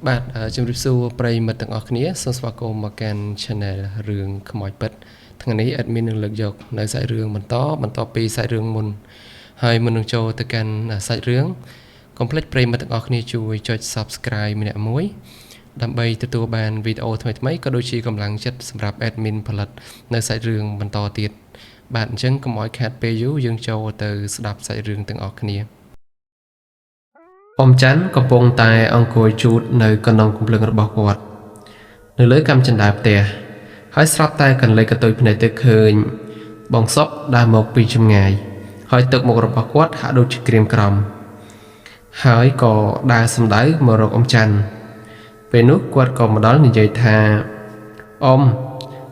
បាទជំរាបសួរប្រិយមិត្តទាំងអស់គ្នាសូមស្វាគមន៍មកកាន់ Channel រឿងខ្មោចពិតថ្ងៃនេះ admin នឹងលើកយកនៅសាច់រឿងបន្តបន្ទាប់ពីសាច់រឿងមុនហើយមុននឹងចូលទៅកាន់សាច់រឿងកុំភ្លេចប្រិយមិត្តទាំងអស់គ្នាជួយចុច Subscribe ម្នាក់មួយដើម្បីទទួលបានវីដេអូថ្មីៗក៏ដូចជាកម្លាំងចិត្តសម្រាប់ admin ផលិតនៅសាច់រឿងបន្តទៀតបាទអញ្ចឹងកុំឲ្យខាតពេលយូរយើងចូលទៅស្ដាប់សាច់រឿងទាំងអស់គ្នាអ៊ំច័ន្ទកំពុងតែអង្គុយជូតនៅកណ្ដុងកំភ្លើងរបស់គាត់នៅលើកាំជណ្ដើរផ្ទះហើយស្រាប់តែកន្លេកកតុយភ្នែកទៅឃើញបងសុកដើរមកពីចម្ងាយហើយទឹកមុខរបស់គាត់ហាក់ដូចជាក្រៀមក្រំហើយក៏ដើរសំដៅមករកអ៊ំច័ន្ទពេលនោះគាត់ក៏មកដល់និយាយថាអ៊ំ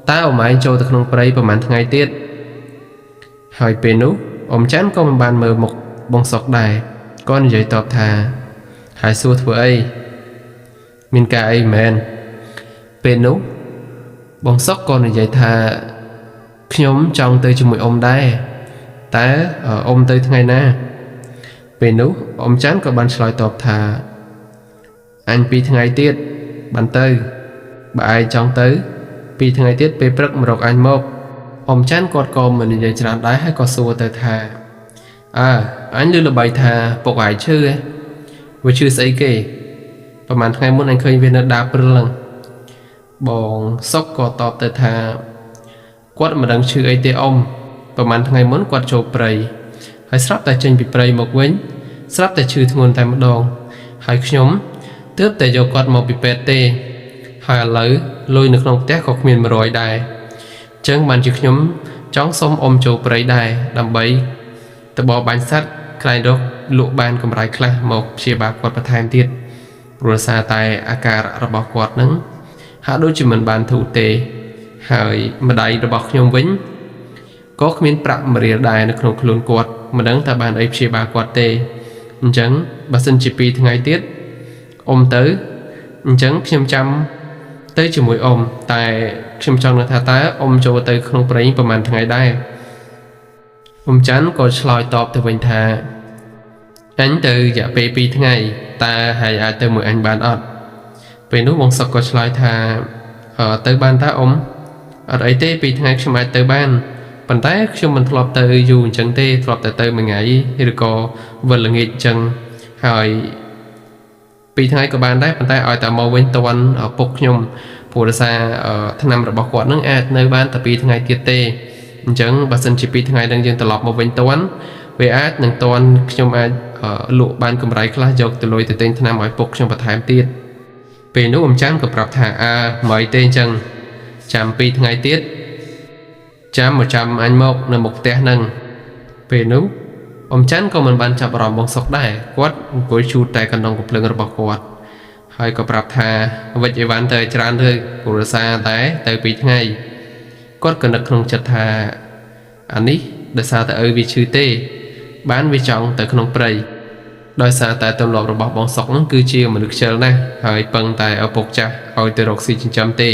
តើអ៊ំឯងចូលទៅក្នុងព្រៃប្រហែលថ្ងៃទៀតហើយពេលនោះអ៊ំច័ន្ទក៏មិនបានមើលមុខបងសុកដែរក៏និយាយតបថាហើយសួរធ្វើអីមានការអីមែនពេលនោះបងសុកក៏និយាយថាខ្ញុំចង់ទៅជាមួយអ៊ំដែរតើអ៊ំទៅថ្ងៃណាពេលនោះអ៊ំច័ន្ទក៏បានឆ្លើយតបថាអញ2ថ្ងៃទៀតបានទៅបើឯងចង់ទៅ2ថ្ងៃទៀតពេលព្រឹកមករកអញមកអ៊ំច័ន្ទគាត់ក៏មិននិយាយច្រើនដែរហើយក៏សួរទៅថាអើអញឮល្បីថាពុកឯងឈឺហ៎វាឈឺស្អីគេប្រហែលថ្ងៃមុនអញឃើញវានៅដើរព្រិលហ្នឹងបងសុកក៏តបទៅថាគាត់មិនដឹងឈឺអីទេអ៊ំប្រហែលថ្ងៃមុនគាត់ចូលព្រៃហើយស្រាប់តែចេញពីព្រៃមកវិញស្រាប់តែឈឺធ្ងន់តែម្ដងហើយខ្ញុំទើបតែយកគាត់មកពីពេទ្យទេហើយឥឡូវលុយនៅក្នុងផ្ទះក៏គ្មាន100ដែរអញ្ចឹងបានជាខ្ញុំចង់សុំអ៊ំចូលព្រៃដែរដើម្បីទៅបរបាញ់សត្វខ្លែងរកលក់បានកម្រៃខ្លះមកព្យាបាលគាត់បន្ថែមទៀតព្រោះសារតែអាការៈរបស់គាត់នឹងហាក់ដូចជាមិនបានធូរទេហើយម្ដាយរបស់ខ្ញុំវិញក៏គ្មានប្រាក់មួយរៀលដែរនៅក្នុងខ្លួនគាត់មិនដឹងថាបានអីព្យាបាលគាត់ទេអញ្ចឹងបើសិនជា2ថ្ងៃទៀតអ៊ំទៅអញ្ចឹងខ្ញុំចាំទៅជាមួយអ៊ំតែខ្ញុំចង់នឹងថាតើអ៊ំចូលទៅក្នុងព្រៃប្រហែលថ្ងៃដែរអ៊ំច័ន្ទក៏ឆ្លើយតបទៅវិញថាអញទៅរយៈពេល2ថ្ងៃតើហើយអាចទៅមួយអញបានអត់ពេលនោះបងសុកក៏ឆ្លើយថាទៅបានតាអ៊ំអត់អីទេ2ថ្ងៃខ្ញុំអាចទៅបានប៉ុន្តែខ្ញុំមិនធ្លាប់ទៅយូរអញ្ចឹងទេធ្លាប់តែទៅមួយថ្ងៃឬក៏វិលល្ងាចអញ្ចឹងហើយ2ថ្ងៃក៏បានដែរប៉ុន្តែឲ្យតែមកវិញតាន់ឪពុកខ្ញុំព្រោះដោយសារថ្នាំរបស់គាត់នឹងអាចនៅបានតែ2ថ្ងៃទៀតទេអញ្ចឹងបើសិនជា2ថ្ងៃនឹងយើងត្រឡប់មកវិញតាន់វាអាចនឹងតាន់ខ្ញុំអាចលក់បានកម្រៃខ្លះយកទៅលុយទៅទិញថ្នាំឲ្យពុកខ្ញុំបន្ថែមទៀតពេលនោះអ៊ំចាន់ក៏ប្រាប់ថាអើមិនអីទេអញ្ចឹងចាំ2ថ្ងៃទៀតចាំមកចាំអញមកនៅមុខផ្ទះហ្នឹងពេលនោះអ៊ំច័ន្ទក៏មិនបានចាប់អារម្មណ៍បងសុកដែរគាត់អង្គុយជូតតែកណ្ដុងកំភ្លើងរបស់គាត់ហើយក៏ប្រាប់ថាវិចអីវ៉ាន់ទៅឲ្យច្រើនទៅព្រោះសារតែទៅ2ថ្ងៃគាត់ក៏នឹកក្នុងចិត្តថាអានេះដោយសារតែឪវាឈឺទេបានវាចង់ទៅក្នុងព្រៃដោយសារតែទម្លាប់របស់បងសុកហ្នឹងគឺជាមនុស្សខ្ជិលណាស់ហើយពឹងតែឪពុកចាស់ឲ្យទៅរកស៊ីចិញ្ចឹមទេ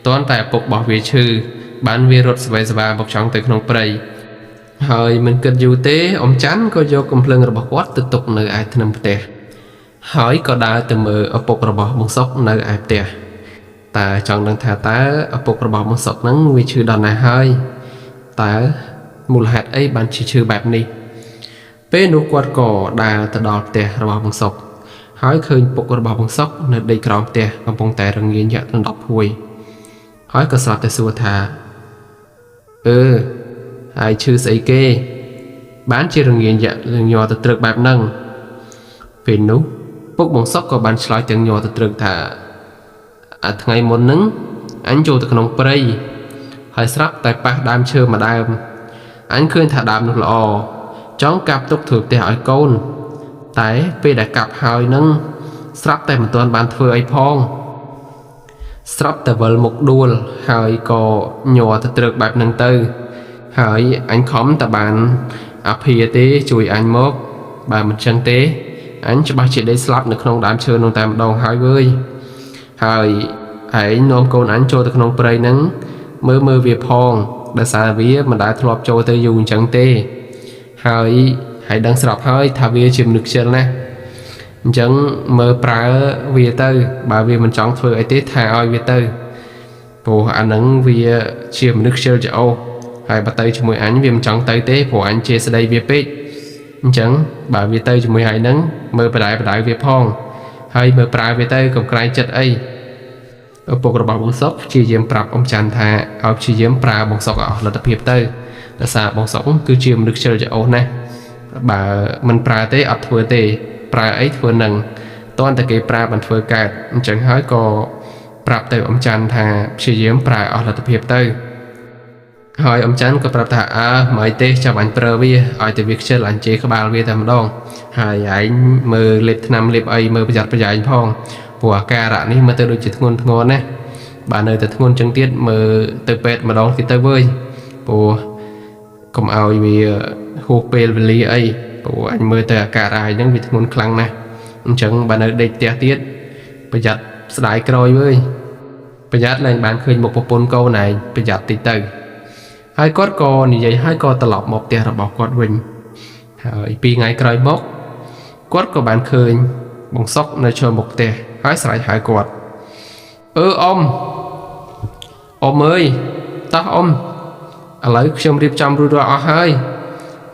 ទាន់តែឪពុករបស់វាឈឺបានវារត់ស្វែស្វាមកចង់ទៅក្នុងព្រៃហើយមិនគិតយូរទេអ៊ំច័ន្ទក៏យកកំភ្លើងរបស់គាត់ទៅទុកនៅឯធ្នឹមផ្ទះហើយក៏ដើរទៅមើលឪពុករបស់បងសុកនៅឯផ្ទះតើចង់ដឹងថាតើឪពុករបស់បងសុកហ្នឹងវាឈឺដល់ណាហើយតើមូលហេតុអីបានជាឈឺបែបនេះពេលនោះគាត់ក៏ដើរទៅដល់ផ្ទះរបស់បងសុកហើយឃើញពុករបស់បងសុកនៅដីក្រោមផ្ទះកំពុងតែរងាញយ៉ាក់ដណ្ដប់ភួយហើយក៏ស្រាប់តែសួរថាអឺហើយឈឺស្អីគេបានជារងាញយ៉ាក់នឹងញ័រទៅត្រឹកបែបហ្នឹងពេលនោះពុកបងសុកក៏បានឆ្លើយទាំងញ័រទៅត្រឹកថាអាថ្ងៃមុនហ្នឹងអញចូលទៅក្នុងព្រៃហើយស្រាប់តែប៉ះដើមឈើមួយដើមអញឃើញថាដើមនោះល្អចង់កាប់ទុកធ្វើផ្ទះឲ្យកូនតែពេលដែលកាប់ហើយនឹងស្រាប់តែមិនទាន់បានធ្វើអីផងស្រាប់តែវិលមុខដួលហើយក៏ញ័រទៅត្រឹកបែបហ្នឹងទៅហើយអញខំតែបានអភិយទេជួយអញមកបើមិនចឹងទេអញច្បាស់ជាដេកស្លាប់នៅក្នុងដើមឈើនោះតែម្ដងហើយវើយហើយឯងនាំកូនអញចូលទៅក្នុងព្រៃហ្នឹងមើលមើលវាផងដោយសារវាមិនដែលធ្លាប់ចូលទៅយូរអញ្ចឹងទេហើយដឹងស្រាប់ហើយថាវាជាមនុស្សខ្ជិលណាស់ អញ្ចឹងមើលប្រើវាទៅបើវាមិនចង់ធ្វើអីទេថាឲ្យវាទៅព្រោះអានឹងវាជាមនុស្សខ្ជិលច្អូសហើយបើទៅជាមួយអញវាមិនចង់ទៅទេព្រោះអញជាស្ដីវាពេកអញ្ចឹងបើវាទៅជាមួយហើយនឹងមើលបដៅវាផងហើយមើលប្រើវាទៅកុំក្រែងចិត្តអីឪពុករបស់បងសុកព្យាយាមប្រាប់អ៊ំច័ន្ទថាឲ្យព្យាយាមប្រើបងសុកឲ្យអស់លទ្ធភាពទៅដោយសារបងសុកគឺជាមនុស្សខ្ជិលច្អូសណាស់បើមិនប្រើទេអត់ធ្វើទេប្រើអីធ្វើនឹងទាន់តែគេប្រើបានធ្វើកើតអញ្ចឹងហើយក៏ប្រាប់ទៅអ៊ំច័ន្ទថាព្យាយាមប្រើអស់លទ្ធភាពទៅហើយអ៊ំច័ន្ទក៏ប្រាប់ថាអើមិនទេចាំអញប្រើវាឲ្យតែវាខ្ជិលអញជេរក្បាលវាតែម្ដងហើយឯងមើលលេបថ្នាំលេបអីមើលប្រយ័ត្នប្រយែងផងព្រោះអាការៈនេះមើលទៅដូចជាធ្ងន់ធ្ងរណាស់បើនៅតែធ្ងន់ចឹងទៀតមើលទៅពេទ្យម្ដងទៀតទៅវើយព្រោះកុំឲ្យវាហួសពេលវេលាអីព្រោះអញមើលទៅអាការៈហ្នឹងវាធ្ងន់ខ្លាំងណាស់អញ្ចឹងបើនៅដេកផ្ទះទៀតប្រយ័ត្នស្ដាយក្រោយវើយប្រយ័ត្នឡើងបានឃើញមុខប្រពន្ធកូនឯងប្រយ័ត្នតិចទៅហើយគាត់ក៏និយាយហើយក៏ត្រឡប់មកផ្ទះរបស់គាត់វិញហើយ2ថ្ងៃក្រោយមកគាត់ក៏បានឃើញបងសុកនៅឈរមុខផ្ទះហើយស្រែកហៅគាត់អឺអ៊ំអ៊ំអើយតោះអ៊ំឥឡូវខ្ញុំរៀបចំរួចរាល់អស់ហើយ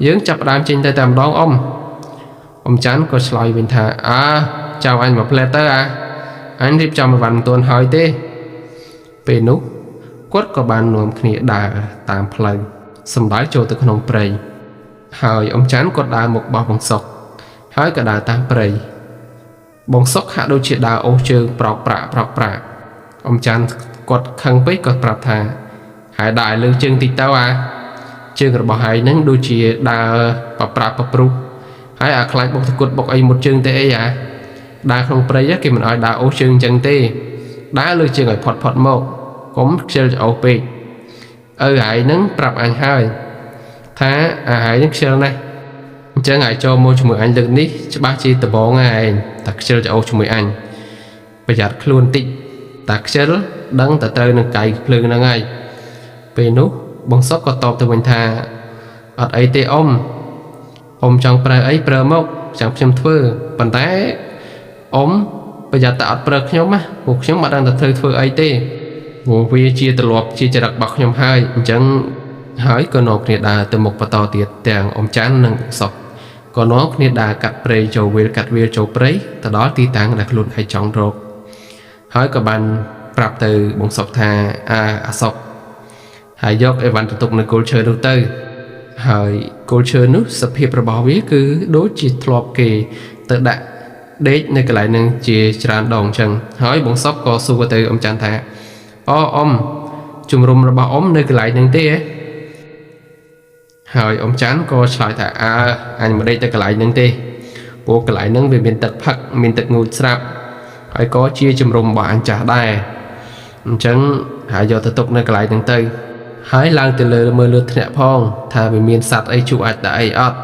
យើងចាប់ផ្ដើមចេញទៅតែម្ដងអ៊ំអ៊ំច័ន្ទក៏ឆ្លើយវិញថាអើចៅអញមកផ្លែទៅអាអញរៀបចំអីវ៉ាន់មិនទាន់ហើយទេពេលនោះគាត់ក៏បាននាំគ្នាដើរតាមផ្លូវសម្ដៅចូលទៅក្នុងព្រៃហើយអ៊ំច័ន្ទក៏ដើរមកបោះបងសុកហើយក៏ដើរតាមព្រៃបងសុកហាក់ដូចជាដើរអូសជើងប្រោកប្រាក់ប្រោកប្រាក់អ៊ំច័ន្ទគាត់ខឹងពេកក៏ប្រាប់ថាហើយដើរលើជើងតិចទៅអាជើងរបស់ហើយនឹងដូចជាដើរប្រប្រាប់ប្រព្រុសហើយអាខ្លាចបុកតគុតបុកអីមុតជើងទេអីអាដើរក្នុងព្រៃគេមិនឲ្យដើរអូសជើងចឹងទេដើរលើជើងឲ្យផុតមកកុំខ្ជិលច្អូសពេកឪហើយនឹងប្រាប់អញហើយថាអាហើយនឹងខ្ជិលណាស់អញ្ចឹងឲ្យចូលមកជាមួយអញលើកនេះច្បាស់ជាដបងឯងតែខ្ជិលច្អូសជាមួយអញប្រយ័ត្នខ្លួនតិចតែខ្ជិលដឹងតែត្រូវនឹងកាយភ្លើងហ្នឹងហើយពេលនោះបងសុកក៏តបទៅវិញថាអត់អីទេអ៊ំអ៊ំចង់ប្រើអីប្រើមកចាំខ្ញុំធ្វើប៉ុន្តែអ៊ំប្រយ័ត្នតែអត់ប្រើខ្ញុំណាព្រោះខ្ញុំអត់ដឹងតែត្រូវធ្វើអីទេព្រោះវាជាទម្លាប់ជាចរិតរបស់ខ្ញុំហើយអញ្ចឹងហើយក៏នាំគ្នាដើរទៅមុខបន្តទៀតទាំងអ៊ំច័ន្ទនិងបងសុកក៏នាំគ្នាដើរកាត់ព្រៃចូលវាលកាត់វាលចូលព្រៃទៅដល់ទីតាំងដែលខ្លួនឯងចង់រកហើយក៏បានប្រាប់ទៅបងសុកថាអាសុកហើយយកអីវ៉ាន់ទៅទុកនៅគល់ឈើនោះទៅហើយគល់ឈើនោះសភាពរបស់វាគឺដូចជាធ្លាប់គេទៅដាក់ដេកនៅកន្លែងហ្នឹងជាច្រើនដងអញ្ចឹងហើយបងសុកក៏សួរទៅអ៊ំច័ន្ទថាអូអ៊ំជំរំរបស់អ៊ំនៅកន្លែងហ្នឹងទេហើយអ៊ំច័ន្ទក៏ឆ្លើយថាអើអញមិនដេកទៅកន្លែងហ្នឹងទេព្រោះកន្លែងហ្នឹងវាមានទឹកផឹកមានទឹកងូតស្រាប់ហើយក៏ជាជំរំរបស់អញចាស់ដែរអញ្ចឹងហើយយកទៅទុកនៅកន្លែងហ្នឹងទៅហើយឡើងទៅលើមើលលើធ្នាក់ផងថាវាមានសត្វអីជក់អាចដាក់អីអត់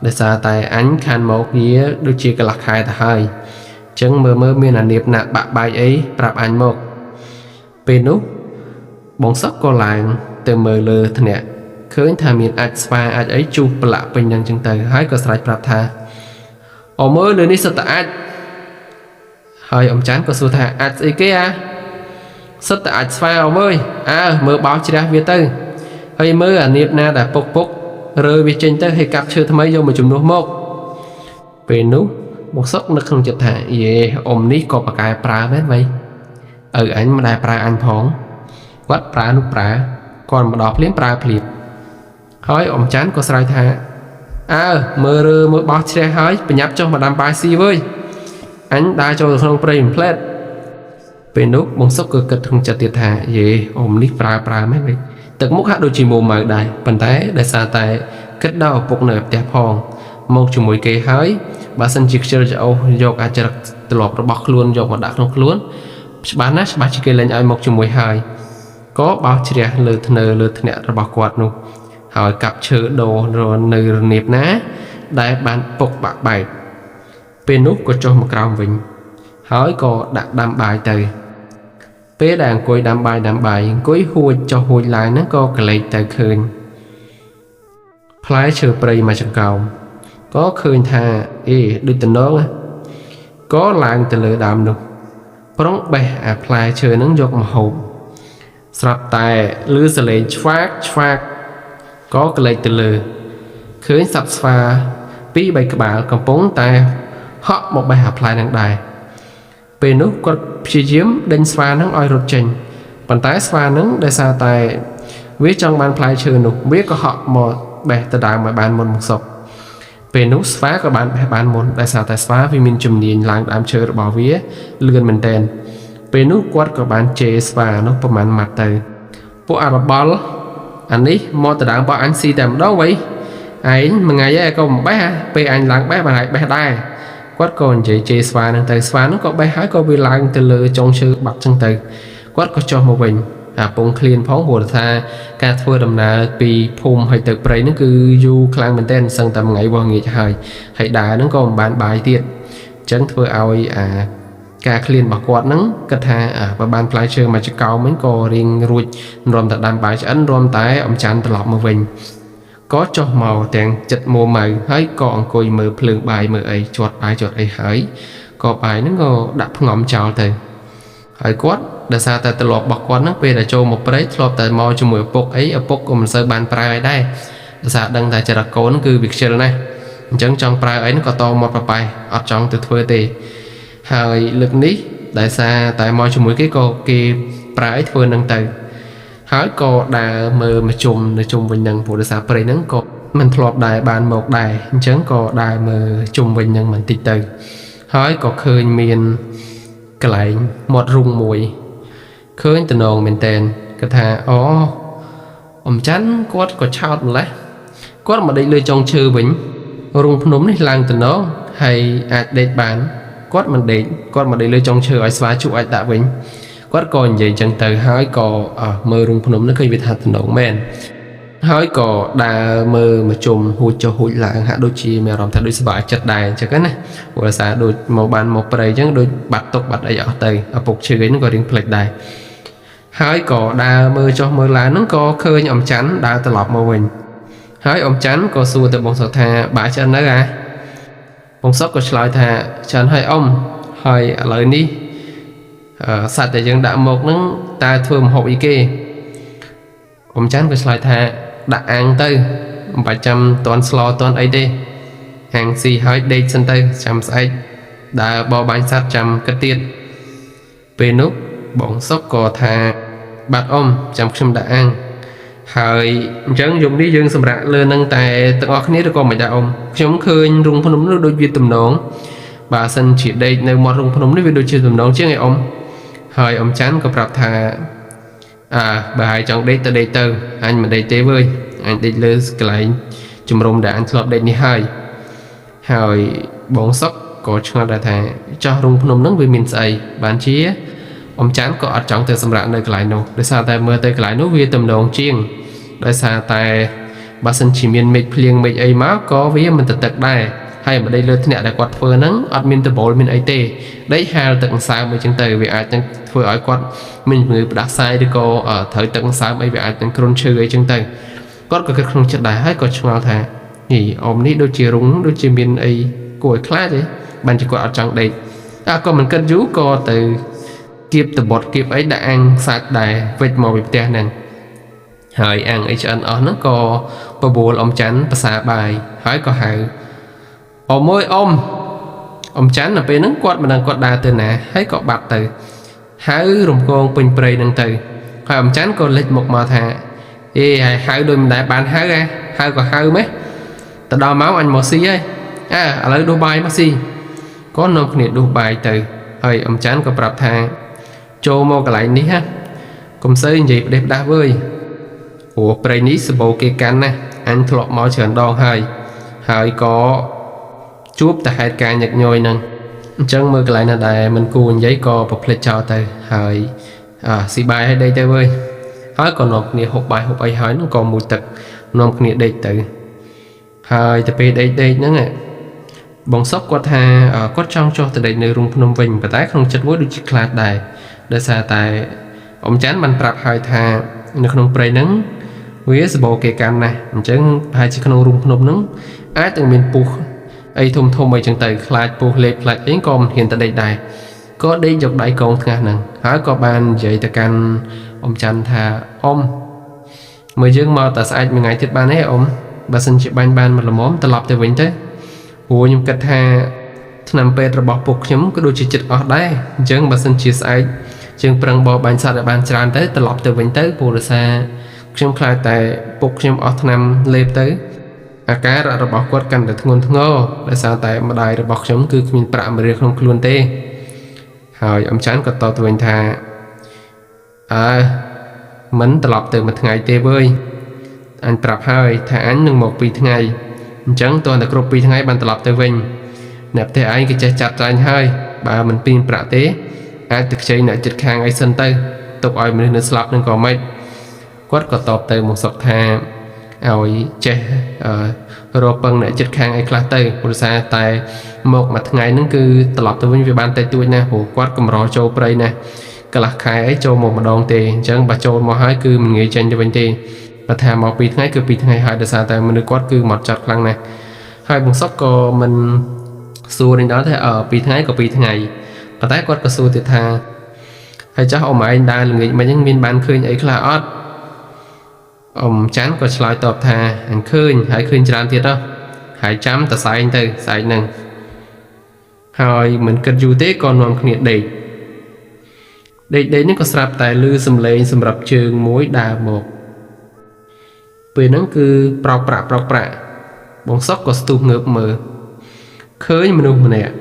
ដោយសារតែអញខានមកវាដូចជាកន្លះខែទៅហើយអញ្ចឹងមើលមានអានៀបណាក់បាក់បែកអីប្រាប់អញមកពេលនោះបងសុកក៏ឡើងទៅមើលលើធ្នាក់ឃើញថាមានអាចស្វាអាចអីជុះប្រឡាក់ពេញនឹងចឹងទៅហើយក៏ស្រែកប្រាប់ថាអូមើលលើនេះសុទ្ធតែអាចហើយអ៊ំច័ន្ទក៏សួរថាអាចស្អីគេអាសុទ្ធតែអាចស្វាអ៊ំអើយអើមើលបោសជ្រះវាទៅហើយមើលអានៀបណាដែលពុករើវាចេញទៅហើយកាប់ឈើថ្មីយកមកជំនួសមកពេលនោះបងសុកនៅក្នុងចិត្តថាយេអ៊ំនេះក៏ប្រកែប្រើមែនវ៉ៃឪអញមិនដែលប្រើអញផងគាត់ប្រើនោះប្រើគាត់មកដល់ភ្លាមប្រើភ្លាមហើយអ៊ំច័ន្ទក៏ស្រែកថាអើមើលរើមើលបោះជ្រះហើយប្រញាប់ចុះមកដាំបាយស៊ីវើយអញដើរចូលទៅក្នុងព្រៃមួយផ្លែតពេលនោះបងសុកក៏គិតក្នុងចិត្តទៀតថាយេអ៊ំនេះប្រើមែនវិញទឹកមុខហាក់ដូចជាមួម៉ៅដែរប៉ុន្តែដោយសារតែគិតដល់ឪពុកនៅផ្ទះផងមកជាមួយគេហើយបើសិនជាខ្ជិលច្អូសយកអាចរិតទម្លាប់របស់ខ្លួនយកមកដាក់ក្នុងខ្លួនច្បាស់ណាស់ច្បាស់ជាគេលែងឲ្យមកជាមួយហើយក៏បោះជ្រះលើធ្នើលើធ្នាក់របស់គាត់នោះហើយកាប់ឈើដូរនៅរនាបណាដែលបានពុកបាក់បែកពេលនោះក៏ចុះមកក្រោមវិញហើយក៏ដាក់ដាំបាយទៅពេលដែលអង្គុយដាំបាយអង្គុយហួចចុះហួចឡើងហ្នឹងក៏កលេចទៅឃើញផ្លែឈើព្រៃមួយចង្កោមក៏ឃើញថាអេដូចតំណង ក៏ឡើងទៅលើដើមនោះប្រុងបេះអាផ្លែឈើនឹងយកមកហូបស្រាប់តែឮសំឡេងឆ្វាកឆ្វាកក៏ក្លែកទៅលើឃើញសត្វស្វាពីរបីក្បាលកំពុងតែហក់មកបេះអាផ្លែនឹងដែរពេលនោះគាត់ព្យាយាមដេញស្វានឹងឲ្យរត់ចេញប៉ុន្តែស្វានឹងដោយសារតែវាចង់បានផ្លែឈើនោះវាក៏ហក់មកបេះទៅដើមឲ្យបានមុនមកសុកពេលនោះស្វាក៏បានបេះបានមុនដោយសារតែស្វាវាមានជំនាញឡើងដើមឈើរបស់វាលឿនមែនទែនពេលនោះគាត់ក៏បានជេរស្វានោះប្រហែលម៉ាត់ទៅពួកអារបល់អានេះមកទៅដើមរបស់អញស៊ីតែម្ដងវ៉ៃឯងមួយថ្ងៃឯងក៏មិនបេះពេលអញឡើងបេះបានឯងបេះដែរគាត់ក៏និយាយជេរស្វានឹងទៅស្វានោះក៏បេះហើយក៏វាឡើងទៅលើចុងឈើបាត់ចឹងទៅគាត់ក៏ចុះមកវិញអាពងឃ្លានផងព្រោះថាការធ្វើដំណើរពីភូមិហើយទៅព្រៃហ្នឹងគឺយូរខ្លាំងមែនទែនសឹងតែមួយថ្ងៃវាស់ងាកហើយហើយដើរហ្នឹងក៏មិនបានបាយទៀតអញ្ចឹងធ្វើឲ្យអាការឃ្លានរបស់គាត់ហ្នឹងគិតថាបើបានផ្លែឈើមកចកោមិញក៏រៀងរួចរំតែដាំបាយឆ្អិនរំតែអំចាន់ត្រឡប់មកវិញក៏ចុះមកទាំងចិត្តមួម៉ៅហើយក៏អង្គុយមើលភ្លើងបាយមើលអីជាត់បាយជាត់អីហើយក៏បាយហ្នឹងក៏ដាក់ផ្ងំចោលទៅហើយគាត់ដោយសារតែទម្លាប់របស់គាត់ហ្នឹងពេលដែលចូលមកព្រៃធ្លាប់តែមកជាមួយឪពុកអីឪពុកក៏មិនសូវបានប្រើអីដែរដោយសារដឹងថាចរិតកូនគឺវាខ្ជិលណាស់អញ្ចឹងចង់ប្រើអីហ្នឹងក៏តមាត់ប្រប៉ែអត់ចង់ទៅធ្វើទេហើយលើកនេះដោយសារតែមកជាមួយគេក៏គេប្រើអីធ្វើនឹងទៅហើយក៏ដើរមើលមកជុំនៅជុំវិញហ្នឹងព្រោះដោយសារព្រៃហ្នឹងក៏មិនធ្លាប់ដែរបានមកដែរអញ្ចឹងក៏ដើរមើលជុំវិញហ្នឹងបន្តិចទៅហើយក៏ឃើញមានកន្លែងមាត់រុងមួយឃើញតំណងមែនតែនគាត់ថាអូអំច័ន្ទគាត់ក៏ឆោតម្លេះគាត់មកដេកលើចុងឈើវិញរុងភ្នំនេះឡើងតំណងហើយអាចដេកបានគាត់មិនដេកគាត់មកដេកលើចុងឈើឲ្យស្វាជក់អាចដាក់វិញគាត់ក៏និយាយចឹងទៅហើយក៏មើលរុងភ្នំនេះឃើញវាថាតំណងមែនហើយក៏ដើរមើលមកជុំហួចចុះហួចឡើងហាក់ដូចជាមានអារម្មណ៍ថាដូចសប្បាយចិត្តដែរអញ្ចឹងណាព្រោះសារដូចមកបានមកព្រៃអញ្ចឹងដូចបាត់ទុកបាត់អីអស់ទៅឪពុកឈឺអីហ្នឹងក៏រៀងភ្លេចដែរហើយក៏ដើរមើលចុះមើលឡើងហ្នឹងក៏ឃើញអំច័ន្ទដើរត្រឡប់មកវិញហើយអំច័ន្ទក៏សួរទៅបងសុកថាបាឆ្អិននៅអាបងសុកក៏ឆ្លើយថាឆ្អិនហើយអ៊ំហើយឥឡូវនេះសត្វដែលយើងដាក់មកហ្នឹងតើធ្វើម្ហូបអីគេអំច័ន្ទក៏ឆ្លើយថាដាក់អាំងទៅមិនបាច់ចាំតន់ស្លតន់អីទេអាំងស៊ីហើយដេកសិនទៅចាំស្អែកដើរបរបាញ់សត្វចាំគិតទៀតពេលនោះបងសុកក៏ថាបាទអ៊ំចាំខ្ញុំដាក់អាំងហើយអញ្ចឹងយប់នេះយើងសម្រាកលើនឹងតែទាំងអស់គ្នាឬក៏មិនដែរអ៊ំខ្ញុំឃើញរុងភ្នំនោះដូចវាទំនងបើសិនជាដេកនៅមាត់រុងភ្នំនេះវាដូចជាទំនងជាងឯអ៊ំហើយអ៊ំច័ន្ទក៏ប្រាប់ថាបើហើយចង់ដេកទៅដេកទៅអញមិនដេកទេវើយអញដេកលើកន្លែងជំរំដែលអញធ្លាប់ដេកនេះហើយហើយបងសុកក៏ឆ្ងល់ដែរថាចោះរុងភ្នំហ្នឹងវាមានស្អីបានជាអ៊ំច័ន្ទក៏អត់ចង់ទៅសម្រាកនៅកន្លែងនោះដោយសារតែមើលទៅកន្លែងនោះវាទំនងជាងដោយសារតែបើសិនជាមានមេឃភ្លៀងមេឃអីមកក៏វាមិនទៅទឹកដែរហើយម្ដេចលើធ្នាក់ដែលគាត់ធ្វើហ្នឹងអត់មានដបូលមានអីទេដេកហាលទឹកអង្សើមអីចឹងទៅវាអាចនឹងធ្វើឲ្យគាត់មានជំងឺផ្ដាសាយឬក៏ត្រូវទឹកអង្សើមអីវាអាចនឹងគ្រុនឈឺអីចឹងទៅគាត់ក៏គិតក្នុងចិត្តដែរហើយក៏ឆ្ងល់ថានេះអ៊ំនេះដូចជារុងដូចជាមានអីគួរឲ្យខ្លាចទេបានជាគាត់អត់ចង់ដេកក៏មិនគិតយូរក៏ទៅគៀបតបត់គៀបអីដាក់អាំងសាច់ដែរវិចមកពីផ្ទះហ្នឹងហើយអាំងអីឆ្អិនអស់ហ្នឹងក៏បបួលអ៊ំច័ន្ទភាសាបាយហើយក៏ហៅអ៊ំអើយអ៊ំអ៊ំច័ន្ទនៅពេលហ្នឹងគាត់មិនដឹងគាត់ដើរទៅណាហើយក៏បាត់ទៅហៅរំគងពេញព្រៃហ្នឹងទៅហើយអ៊ំច័ន្ទក៏លេចមុខមកថាអេហើយហៅដូចមិនដែលបានហៅហ៎ហៅក៏ហៅម៉េះទៅដល់មកអញមកស៊ីហើយឥឡូវដួសបាយមកស៊ីក៏នាំគ្នាដួសបាយទៅហើយអ៊ំច័ន្ទក៏ប្រាប់ថាចូលមកកន្លែងនេះហ៎កុំសូវនិយាយផ្ដេសផ្ដាស់វើយព្រោះព្រៃនេះសម្បូរគេកាន់ណាស់អញធ្លាប់មកច្រើនដងហើយហើយក៏ជួបតែហេតុការណ៍ញឹកញយហ្នឹងអញ្ចឹងមើលកន្លែងណាដែលមិនគួរនិយាយក៏ប្រភ្លេចចោលទៅហើយស៊ីបាយឲ្យដេកទៅវើយហើយក៏នាំគ្នាហូបបាយហូបអីហើយហ្នឹងក៏មួយទឹកនាំគ្នាដេកទៅហើយទៅពេលដេកហ្នឹងបងសុកគាត់ថាគាត់ចង់ចុះទៅដេកនៅរូងភ្នំវិញប៉ុន្តែក្នុងចិត្តមួយដូចជាខ្លាចដែរដោយសារតែអ៊ំច័ន្ទបានប្រាប់ហើយថានៅក្នុងព្រៃហ្នឹងវាសម្បូរគេកាន់ណាស់អញ្ចឹងប្រហែលជាក្នុងរូងភ្នំហ្នឹងអាចនឹងមានពស់ អីធំធំអីចឹងទៅខ្លាចពស់លេបខ្លាចអីក៏មិនហ៊ានទៅដេកដែរក៏ដេកយកដៃកងថ្ងាសហ្នឹងហើយក៏បាននិយាយទៅកាន់អ៊ំច័ន្ទថាអ៊ំមើលយើងមកតែស្អែកមួយថ្ងៃទៀតបានទេអ៊ំបើសិនជាបាញ់បានមួយល្មមត្រឡប់ទៅវិញទៅព្រោះខ្ញុំគិតថាថ្នាំពេទ្យរបស់ពុកខ្ញុំក៏ដូចជាចិត្តអស់ដែរអញ្ចឹងបើសិនជាស្អែកជាងប្រឹងបរបាញ់សត្វឲ្យបានច្រើនទៅត្រឡប់ទៅវិញទៅព្រោះដោយសារខ្ញុំខ្លាចតែពុកខ្ញុំអស់ថ្នាំលេបទៅអាការៈរបស់គាត់កាន់តែធ្ងន់ធ្ងរដោយសារតែម្ដាយរបស់ខ្ញុំគឺគ្មានប្រាក់មួយរៀលក្នុងខ្លួនទេហើយអ៊ំច័ន្ទក៏តបទៅវិញថាអើមិនត្រឡប់ទៅមួយថ្ងៃទេវើយអញប្រាប់ហើយថាអញនឹងមក2ថ្ងៃអញ្ចឹងទាល់តែគ្រប់2ថ្ងៃបានត្រឡប់ទៅវិញអ្នកផ្ទះឯងគេចេះចាត់ចែងហើយបើមិនពីប្រាក់ទេអាចទៅខ្ចីអ្នកចិត្តខាងអីសិនទៅទុកឲ្យមនុស្សនៅស្លាប់នឹងក៏មិនគាត់ក៏តបទៅមកសុកថាឲ្យចេះរកពឹងអ្នកចិត្តខាងអីខ្លះទៅព្រោះសារតែមកមួយថ្ងៃហ្នឹងគឺត្រឡប់ទៅវិញវាបានតិចតួចណាស់ព្រោះគាត់កម្រចូលព្រៃណាស់កន្លះខែអីចូលមកម្ដងទេអញ្ចឹងបើចូលមកហើយគឺមិនងាយចេញទៅវិញទេបើថាមក2ថ្ងៃគឺ2ថ្ងៃហើយដោយសារតែមនុស្សគាត់គឺមកចាត់ខ្លាំងណាស់ហើយបងសុកក៏មិនសួរនេះដល់ថា2ថ្ងៃក៏2ថ្ងៃប៉ុន្តែគាត់ក៏សួរទៀតថាហើយចាស់អ៊ំឯងដើរល្ងាចមិញហ្នឹងមានបានឃើញអីខ្លះអត់អ៊ំច័ន្ទក៏ឆ្លើយតបថាអញឃើញហើយឃើញច្រើនទៀតហ៎ហើយចាំតសែងទៅសែងហ្នឹងហើយមិនគិតយូរទេក៏នាំគ្នាដេកដេកនេះក៏ស្រាប់តែឮសំឡេងសម្រាប់ជើងមួយដើរមកពេលហ្នឹងគឺប្រោកប្រាក់ប្រោកប្រាក់បងសុកក៏ស្ទុះងើបមើលឃើញមនុស្សម្នាក់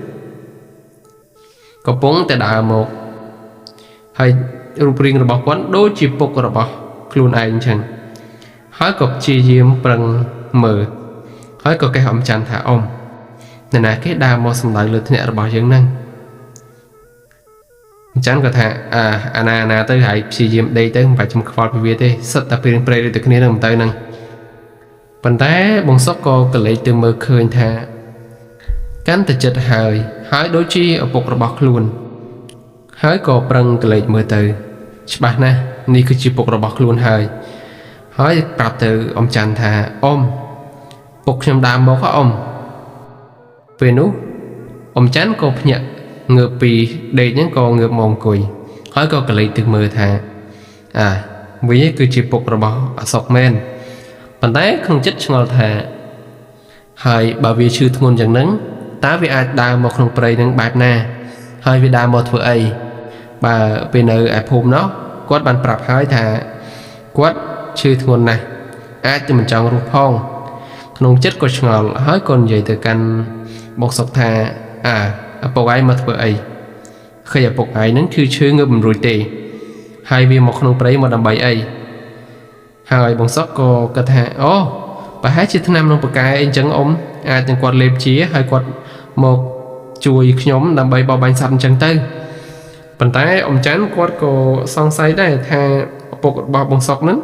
កំពុងតែដើរមកហើយរូបរាងរបស់គាត់ដូចជាពុករបស់ខ្លួនឯងអញ្ចឹងហើយក៏ព្យាយាមប្រឹងមើលហើយក៏កេះអ៊ំច័ន្ទថាអ៊ំនរណាគេដើរមកសម្ដៅលើធ្នាក់របស់យើងហ្នឹងអញ្ចឹងក៏ថាអាណាអាណាទៅហើយព្យាយាមដេកទៅមិនបាច់ចាំខ្វល់ពីវាទេសិតតែព្រៀងព្រៃដូចតែគ្នានឹងមិនទៅហ្នឹងប៉ុន្តែបងសុកក៏កលេចទៅមើលឃើញថាកាន់តែចិត្តហើយហើយដូចជាឪពុករបស់ខ្លួនហើយក៏ប្រឹងកលេចមើលទៅច្បាស់ណាស់នេះគឺជាពុករបស់ខ្លួនហើយហើយប្រាប់ទៅអ៊ំច័ន្ទថាអ៊ំពុកខ្ញុំដើរមកហ៎អ៊ំពេលនោះអ៊ំច័ន្ទក៏ភ្ញាក់ងើបពីដេកហ្នឹងក៏ងើបមកអង្គុយហើយក៏កលេចទៅមើលថាវាគឺជាពុករបស់អសុកមែនប៉ុន្តែក្នុងចិត្តឆ្ងល់ថាហើយបើវាឈឺធ្ងន់យ៉ាងហ្នឹងតើវាអាចដើរមកក្នុងព្រៃហ្នឹងបែបណាហើយវាដើរមកធ្វើអីបើពេលនៅឯភូមិនោះគាត់បានប្រាប់ហើយថាគាត់ឈឺធ្ងន់ណាស់អាចจะមិនចង់រស់ផងក្នុងចិត្តក៏ឆ្ងល់ហើយក៏និយាយទៅកាន់បងសុកថាឪពុកឯងមកធ្វើអីឃើញឪពុកឯងហ្នឹងគឺឈឺងើបមិនរួចទេហើយវាមកក្នុងព្រៃមកដើម្បីអីហើយបងសុកក៏គិតថាអូប្រហែលជាថ្នាំក្នុងបកែអីចឹងអ៊ំអាចនឹងគាត់លេបជាហើយគាត់មកជួយខ្ញុំដើម្បីបរបាញ់សត្វអញ្ចឹងទៅប៉ុន្តែអ៊ំច័ន្ទគាត់ក៏សង្ស័យដែរថាឪពុករបស់បងសុកហ្នឹង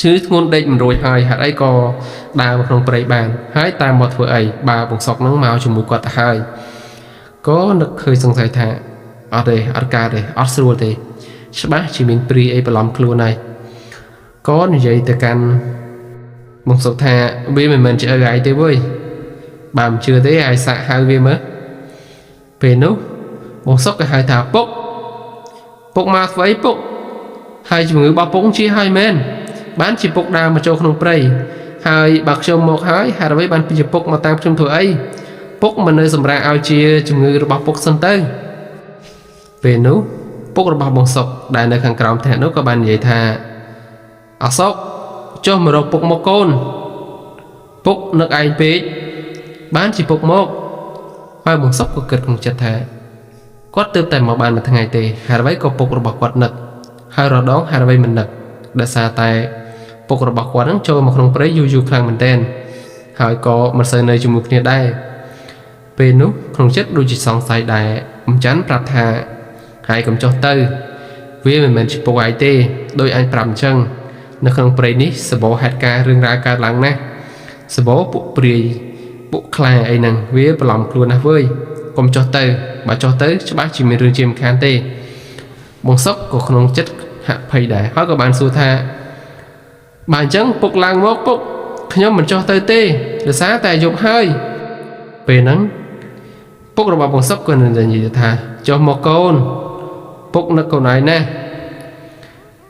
ឈឺធ្ងន់ដេកមិនរួចហើយហេតុអីក៏ដើរមកក្នុងព្រៃបានហើយតាមមកធ្វើអីបើបងសុកហ្នឹងមកជាមួយគាត់ទៅហើយក៏នឹកឃើញសង្ស័យថាអត់ទេអត់កើតទេអត់ស្រួលទេច្បាស់ជាមានព្រាយអីបន្លំខ្លួនហើយក៏និយាយទៅកាន់បងសុកថាវាមិនមែនជាឪឯងទេវើយបើមិនជឿទេឲ្យសាកហៅវាមើលពេលនោះបងសុកក៏ហៅថាពុកពុកមកធ្វើអីពុកហើយជំងឺរបស់ពុកជាហើយមែនបានជាពុកដើរមកចូលក្នុងព្រៃហើយបើខ្ញុំមកហើយហេតុអ្វីបានជាពុកមកតាមខ្ញុំធ្វើអីពុកមិននៅសម្រាប់ឲ្យជាជំងឺរបស់ពុកសិនទៅពេលនោះពុករបស់បងសុកដែលនៅខាងក្រោមផ្ទះនោះក៏បាននិយាយថាអសុកចុះមករកពុកមកកូនពុកនឹកឯងពេកបានជាពុកមកហើយបងសុកក៏គិតក្នុងចិត្តថាគាត់ទើបតែមកបានមួយថ្ងៃទេហេតុអ្វីក៏ពុករបស់គាត់នឹកហើយរដងហេតុអ្វីមិននឹកដោយសារតែពុករបស់គាត់នឹងចូលមកក្នុងព្រៃយូរយូរខ្លាំងមែនទែនហើយក៏មិនសូវនៅជាមួយគ្នាដែរពេលនោះក្នុងចិត្តដូចជាសង្ស័យដែរអ៊ំច័ន្ទប្រាប់ថាហើយកុំចុះទៅវាមិនមែនជាពុកឯងទេដោយអញប្រាប់អញ្ចឹងនៅក្នុងព្រៃនេះសបោហេតុការណ៍រឿងរ៉ាវកើតឡើងណាស់សបោពួកព្រាយពួកខ្លាអីហ្នឹងវាបន្លំខ្លួនណាស់វើយកុំចុះទៅបើចុះទៅច្បាស់ជាមានរឿងជាមិនខានទេបងសុកក៏ក្នុងចិត្តហាក់ភ័យដែរហើយក៏បានសួរថាបើអញ្ចឹងពុកឡើងមកពុកខ្ញុំមិនចុះទៅទេដោយសារតែយប់ហើយ ពេលហ្នឹងពុករបស់បងសុកក៏នឹងនិយាយថាចុះមកកូនពុកនឹកកូនឯងណាស់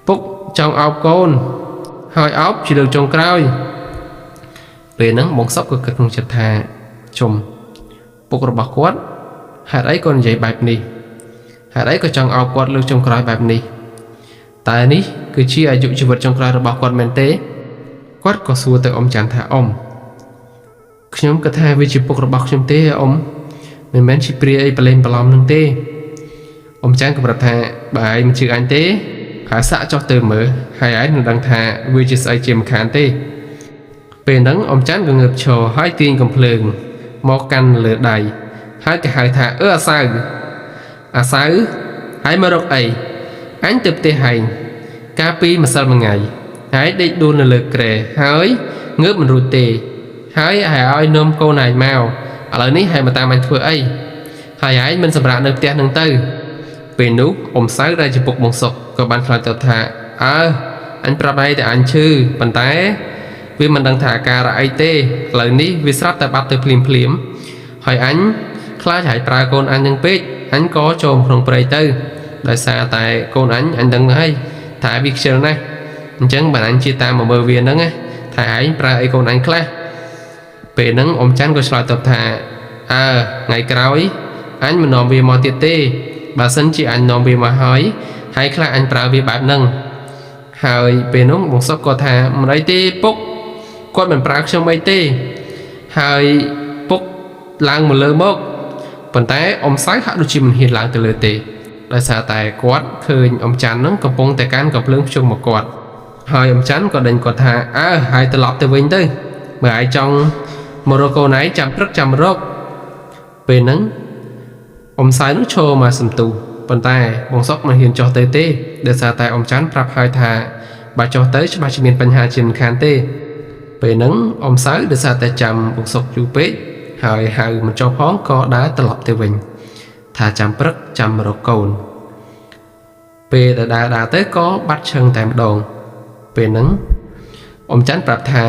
ពុកចង់អោបកូនហើយអោបជាលើកចុងក្រោយពេលហ្នឹងបងសុកក៏គិតក្នុងចិត្តថាជុំពុករបស់គាត់ហេតុអីក៏និយាយបែបនេះហេតុអីក៏ចង់អោបគាត់លើកចុងក្រោយបែបនេះតែនេះគឺជាអាយុជីវិតចុងក្រោយរបស់គាត់មែនទេគាត់ក៏សួរទៅអ៊ំចាន់ថាអ៊ំខ្ញុំគិតថាវាជាពុករបស់ខ្ញុំទេអ៊ំមិនមែនជាព្រាអីប្រឡែងប្រឡំនឹងទេអ៊ំចាន់ក៏ប្រាប់ថាបើឯងមិនជឿអញទេហើយសាក់ចុះទៅមើលហើយឯងនឹងដឹងថាវាជាស្អីជាមិនខានទេពេលហ្នឹងអ៊ំចាន់ក៏ងើបឈរហើយទាញកំភ្លើងមកកាន់លើដៃហើយក៏ហៅថាអឺអាសៅអាសៅហើយមករកអីអញទៅផ្ទះឯងកាលពីម្សិលមួយថ្ងៃហើយដេកដួលនៅលើគ្រែហើយងើបមិនរួចទេហើយឲ្យនាំកូនឯងមកឥឡូវនេះហើយមកតាមអញធ្វើអីហើយឯងមិនសម្រាកនៅផ្ទះនឹងទៅពេលនោះអ៊ំសៅដែលជាពុកបងសុកក៏បានឆ្លើយតបថាអើអញប្រាប់ឯងតែអញឈឺប៉ុន្តែវាមិនដឹងថាអាការៈអីទេឥឡូវនេះវាស្រាប់តែបាត់ទៅភ្លាមភ្លាមហើយអញខ្លាចហើយប្រើកូនអញនឹងពេកអញក៏ចូលក្នុងព្រៃទៅដោយសារតែកូនអញអញដឹងហើយថាវាខ្ជិលណាស់អញ្ចឹងបើអញជាតាមមកមើលវាហ្នឹងណាថាឯងប្រើអីកូនអញខ្លះពេលហ្នឹងអ៊ំច័ន្ទក៏ឆ្លើយតបថាអើថ្ងៃក្រោយអញមិននាំវាមកទៀតទេបើសិនជាអញនាំវាមកហើយហើយខ្លះអញប្រើវាបែបហ្នឹងហើយពេលនោះបងសុកក៏ថាមិនអីទេពុកគាត់មិនប្រើខ្ញុំអីទេហើយពុកឡើងមកលើមកប៉ុន្តែអ៊ំសៅហាក់ដូចជាមិនហ៊ានឡើងទៅលើទេដោយសារតែគាត់ឃើញអ៊ំច័ន្ទហ្នឹងកំពុងតែកាន់កំភ្លើងភ្ជង់មកគាត់ហើយអ៊ំច័ន្ទក៏ដេញគាត់ថាអើហើយត្រឡប់ទៅវិញទៅបើឯងចង់មករកកូនឯងចាំព្រឹកចាំរកពេលហ្នឹងអ៊ំសៅនោះឈរមកសន្ទុះប៉ុន្តែបងសុកមិនហ៊ានចុះទៅទេដោយសារតែអ៊ំច័ន្ទប្រាប់ហើយថាបើចុះទៅច្បាស់ជាមានបញ្ហាជាមិនខានទេពេលហ្នឹងអ៊ំសៅដោយសារតែចាំបងសុកយូរពេកហើយហៅមិនចុះផងក៏ដើរត្រឡប់ទៅវិញថាចាំព្រឹកចាំរកកូនពេលដែលដើរទៅក៏បាត់ឈឹងតែម្ដងពេលហ្នឹងអ៊ំច័ន្ទប្រាប់ថា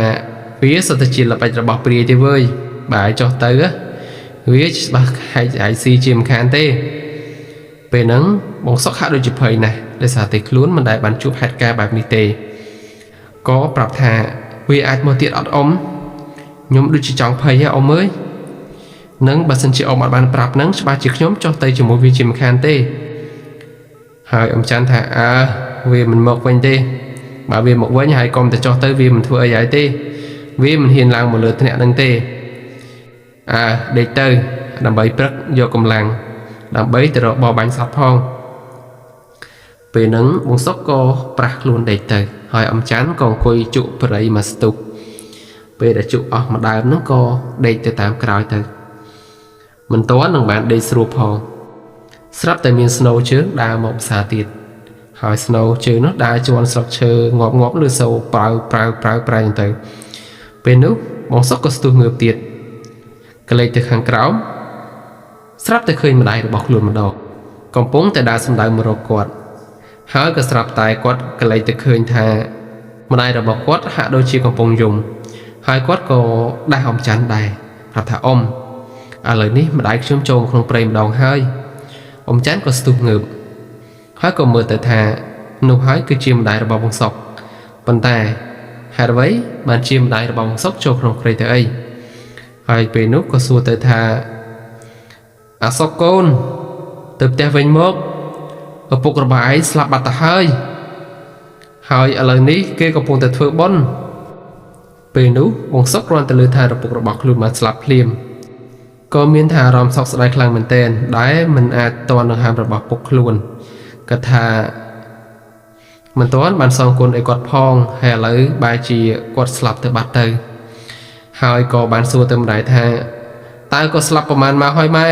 វាសុទ្ធតែជាល្បិចរបស់ព្រាយទេវើយបើឲ្យចុះទៅវាច្បាស់ហែកឯស៊ីជាមិនខានទេពេលហ្នឹងបងសុកហាក់ដូចជាភ័យណាស់ដោយសារតែខ្លួនមិនដែលបានជួបហេតុការណ៍បែបនេះទេក៏ប្រាប់ថាវាអាចមកទៀតអត់អ៊ំខ្ញុំដូចជាចង់ភ័យហ៎អ៊ំអើយនឹងបើសិនជាអ៊ំអត់បានប្រាប់នឹងច្បាស់ជាខ្ញុំចុះទៅជាមួយវាជាមិនខានទេហើយអ៊ំច័ន្ទថាអើវាមិនមកវិញទេបើវាមកវិញហើយកុំតែចុះទៅវាមិនធ្វើអីហើយទេវាមិនហ៊ានឡើងមកលើធ្នាក់នឹងទេអើដេកទៅដើម្បីព្រឹកយកកម្លាំងដើម្បីទៅរកបរបាញ់សត្វផងពេលហ្នឹងបងសុកក៏ប្រាស់ខ្លួនដេកទៅហើយអ៊ំច័ន្ទក៏អង្គុយជក់ប្រៃមកស្ទុះពេលដែលជក់អស់មួយដើមហ្នឹងក៏ដេកទៅតាមក្រោយទៅមិនទាន់នឹងបានដេកស្រួលផងស្រាប់តែមានស្នូជើងដើរមកផ្សារទៀតហើយស្នូជើងនោះដើរជាន់ស្លឹកឈើងាប់ងាប់ឬសូប្រាវប្រាវប្រាវប្រាវទៅពេលនោះបងសុកក៏ស្ទុះងើបទៀតក្លែកទៅខាងក្រោមស្រាប់តែឃើញម្ដាយរបស់ខ្លួនម្ដងកំពុងតែដើរសំដៅមករកគាត់ហើយក៏ស្រាប់តែគាត់ក្លែកទៅឃើញថាម្ដាយរបស់គាត់ហាក់ដូចជាកំពុងយំហើយគាត់ក៏ដាស់អ៊ំច័ន្ទដែរប្រាប់ថាអ៊ំឥឡូវនេះម្ដាយខ្ញុំចូលមកក្នុងព្រៃម្ដងហើយអ៊ំច័ន្ទក៏ស្ទុះងើបហើយក៏មើលទៅថានោះហើយគឺជាម្ដាយរបស់បងសុកប៉ុន្តែហេតុអ្វីបានជាម្ដាយរបស់បងសុកចូលក្នុងព្រៃទៅអីហើយពេលនោះក៏សួរទៅថាអាសុកកូនទៅផ្ទះវិញមកឪពុករបស់ឯងស្លាប់បាត់ទៅហើយហើយឥឡូវនេះគេកំពុងតែធ្វើបុណ្យពេលនោះបងសុកគ្រាន់តែលើថាឪពុករបស់ខ្លួនបានស្លាប់ភ្លាមក៏មានថាអារម្មណ៍សោកស្ដាយខ្លាំងមែនទែនដែលមិនអាចតន់នឹងហាមរបស់ពុកខ្លួនគាត់ថាមិនទាន់បានសងគុណឲ្យគាត់ផងហើយឥឡូវបែរជាគាត់ស្លាប់ទៅបាត់ទៅហើយក៏បានសួរទៅម្ដាយថាតើក៏ស្លាប់ប្រហែលម៉ោងហើយម៉ែ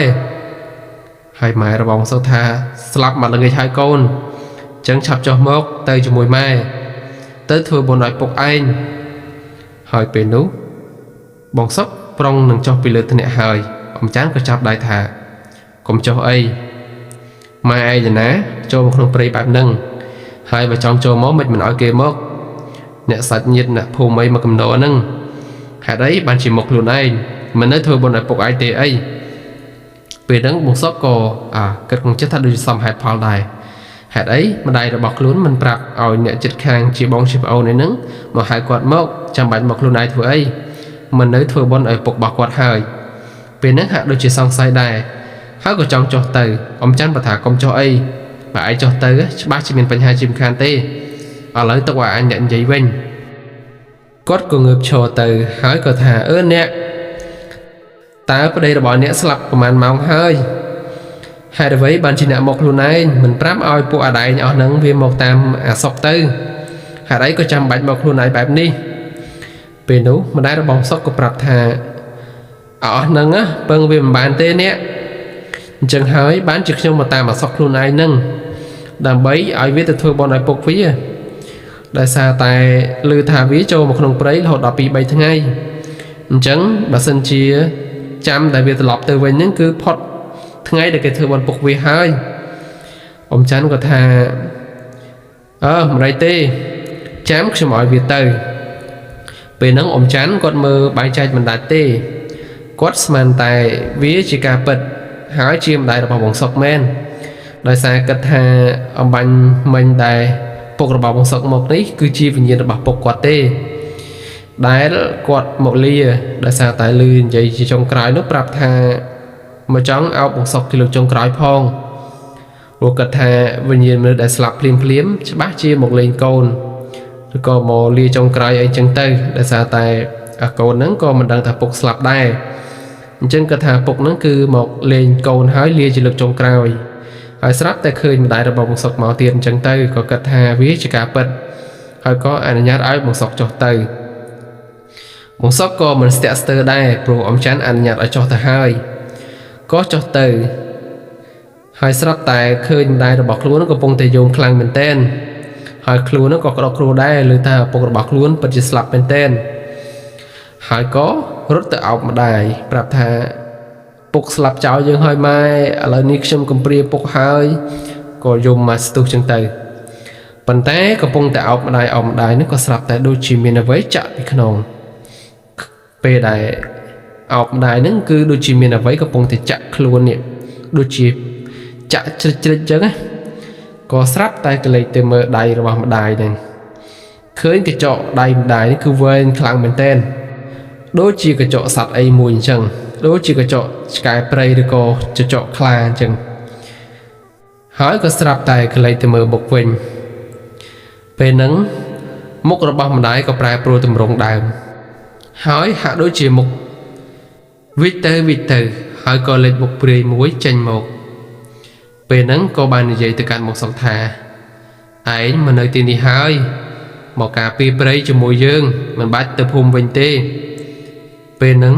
ហើយម៉ែរបស់បងសុកថាស្លាប់មកល្ងាចហើយកូនអញ្ចឹងឆាប់ចុះមកទៅជាមួយម៉ែទៅធ្វើបុណ្យឲ្យពុកឯងហើយពេលនោះបងសុកប្រុងនឹងចុះពីលើធ្នាក់ហើយអ៊ំចានក៏ចាប់ដៃថាកុំចុះអីម៉ែឯងណាចូលមកក្នុងព្រៃបែបហ្នឹងហើយបើចង់ចូលមកមិនមិនឲ្យគេមកអ្នកសាច់ញាតិអ្នកភូមិអីមកកំណរហ្នឹងហេតុអីបានជាមកខ្លួនឯង មិននៅធ្វើបុណ្យឲ្យពុកឯងទេអីពេលហ្នឹងបងសុកក៏គិតក្នុងចិត្តថាដូចជាសមហេតុផលដែរហេតុអីម្ដាយរបស់ខ្លួនមិនប្រាប់ឲ្យអ្នកចិត្តខាងជាបងជាប្អូនឯហ្នឹងមកហៅគាត់មកចាំបាច់មកខ្លួនឯងធ្វើអីមិននៅធ្វើបុណ្យឲ្យពុករបស់គាត់ហើយពេលហ្នឹងហាក់ដូចជាសង្ស័យដែរហើយក៏ចង់ចុះទៅអ៊ំច័ន្ទបើថាកុំចុះអីបើឯងចុះទៅច្បាស់ជាមានបញ្ហាជាមិនខានទេឥឡូវទុកឲ្យអញអ្នកនិយាយវិញគាត់ក៏ងើបឈរទៅហើយក៏ថាអឺអ្នកតើប្តីរបស់អ្នកស្លាប់ប្រហែលម៉ោងហើយហេតុអ្វីបានជាអ្នកមកខ្លួនឯងមិនប្រាប់ឲ្យពួកអាដែងអស់ហ្នឹងវាមកតាមអាសុកទៅហេតុអីក៏ចាំបាច់មកខ្លួនឯងបែបនេះពេលនោះម្ដាយរបស់សុកក៏ប្រាប់ថាអស់ហ្នឹងណាពឹងវាមិនបានទេអ្នកអញ្ចឹងហើយបានជាខ្ញុំមកតាមអាសុកខ្លួនឯងហ្នឹងដើម្បីឲ្យវាទៅធ្វើបុណ្យឲ្យពុកវាដោយសារតែឮថាវាចូលមកក្នុងព្រៃរហូតដល់2 3ថ្ងៃអញ្ចឹងបើសិនជាចាំតែវាត្រឡប់ទៅវិញហ្នឹងគឺផុតថ្ងៃដែលគេធ្វើបុណ្យពុកវាហើយអ៊ំច័ន្ទក៏ថាអើមិនអីទេចាំខ្ញុំឲ្យវាទៅពេលហ្នឹងអ៊ំច័ន្ទគាត់មើលបែងចែកមិនដាច់ទេគាត់ស្មានតែវាជាការពិតហើយជាម្ដាយរបស់បងសុកមែនដោយសារគិតថាអំបញ្ញមិញដែលពុករបស់បងសុកមកនេះគឺជាវិញ្ញាណរបស់ពុកគាត់ទេដែលគាត់មកលាដោយសារតែលឺនិយាយជាចុងក្រោយនោះប្រាប់ថាមកចង់អោបបងសុកជាលើកចុងក្រោយផងព្រោះគាត់ថាវិញ្ញាណមនុស្សដែលស្លាប់ភ្លាមភ្លាមច្បាស់ជាមកលេងកូនឬក៏មកលាចុងក្រោយអីចឹងទៅដោយសារតែកូនហ្នឹងក៏មិនដឹងថាពុកស្លាប់ដែរអញ្ចឹងគាត់ថាពុកហ្នឹងគឺមកលេងកូនហើយលាជាលើកចុងក្រោយហើយស្រាប់តែឃើញម្ដាយរបស់បងសុកមកទៀតអញ្ចឹងទៅក៏គិតថាវាជាការពិតហើយក៏អនុញ្ញាតឲ្យបងសុកចុះទៅបងសុកក៏មិនស្ទាក់ស្ទើរដែរព្រោះអ៊ំច័ន្ទអនុញ្ញាតឲ្យចុះទៅហើយក៏ចុះទៅហើយស្រាប់តែឃើញម្ដាយរបស់ខ្លួនកំពុងតែយំខ្លាំងមែនទែនហើយខ្លួនក៏ក្តុកក្តួលដែរឮថាឪពុករបស់ខ្លួនពិតជាស្លាប់មែនទែនហើយក៏រត់ទៅអោបម្ដាយប្រាប់ថាពុកស្លាប់ចោលយើងហើយម៉ែឥឡូវនេះខ្ញុំកំព្រាពុកហើយក៏យំមកស្ទុះចឹងទៅប៉ុន្តែកំពុងតែអោបម្ដាយអោបម្ដាយនោះក៏ស្រាប់តែដូចជាមានអ្វីចាក់ពីក្នុងពេលដែលអោបម្ដាយហ្នឹងគឺដូចជាមានអ្វីកំពុងតែចាក់ខ្លួននេះដូចជាចាក់ជ្រិចជ្រិចចឹងណាក៏ស្រាប់តែកលេចទៅមើលដៃរបស់ម្ដាយហ្នឹងឃើញកញ្ចក់ដៃម្ដាយនេះគឺវែងខ្លាំងមែនទែនដូចជាកញ្ចក់សត្វអីមួយអញ្ចឹងដូចជាកញ្ចក់ឆ្កែព្រៃឬក៏ចចកខ្លាអញ្ចឹងហើយក៏ស្រាប់តែកលេចទៅមើលមុខវិញពេលហ្នឹងមុខរបស់ម្ដាយក៏ប្រែប្រួលទម្រង់ដើមហើយហាក់ដូចជាមុខវិចទៅវិចទៅហើយក៏លេចមុខព្រាយមួយចេញមកពេលហ្នឹងក៏បាននិយាយទៅកាន់មកសុកថាឯងមកនៅទីនេះហើយមកការពីព្រៃជាមួយយើងមិនបាច់ទៅភូមិវិញទេពេលហ្នឹង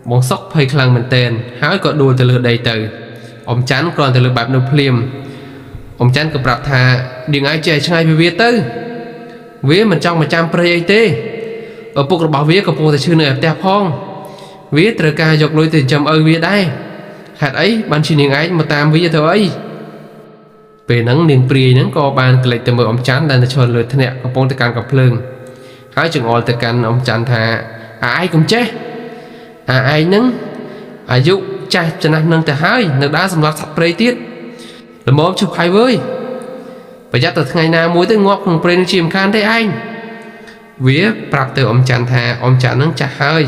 បងសុកភ័យខ្លាំងមែនទែនហើយក៏ដួលទៅលើដីទៅអ៊ំច័ន្ទគ្រាន់តែលើបែបនោះភ្លាមអ៊ំច័ន្ទក៏ប្រាប់ថានាងឯងចេះឆ្ងាយពីវាទៅវាមិនចង់មកចាំព្រៃអីទេឪពុករបស់វាកំពុងតែឈឺនៅឯផ្ទះផងវាត្រូវការយកលុយទៅចិញ្ចឹមឪវាដែរហេតុអីបានជានាងឯងមកតាមវាទៅអីពេលហ្នឹងនាងព្រាយហ្នឹងក៏បានក្លេចទៅមើលអ៊ំច័ន្ទដែលនៅឈរលើធ្នាក់កំពុងតែកាន់កាំភ្លើងហើយចង្អុលទៅកាន់អ៊ំច័ន្ទថាអាឯងកុំចេះអាឯងហ្នឹងអាយុចាស់ចំណាស់នឹងទៅហើយនៅដើរសម្លាប់សត្វព្រៃទៀតល្មមជប់ហើយវើយប្រយ័ត្នទៅថ្ងៃណាមួយទៅងាប់ក្នុងព្រៃនឹងជាមិនខានទេឯងវាប្រាប់ទៅអ៊ំច័ន្ទថាអ៊ំច័ន្ទហ្នឹងចាស់ហើយ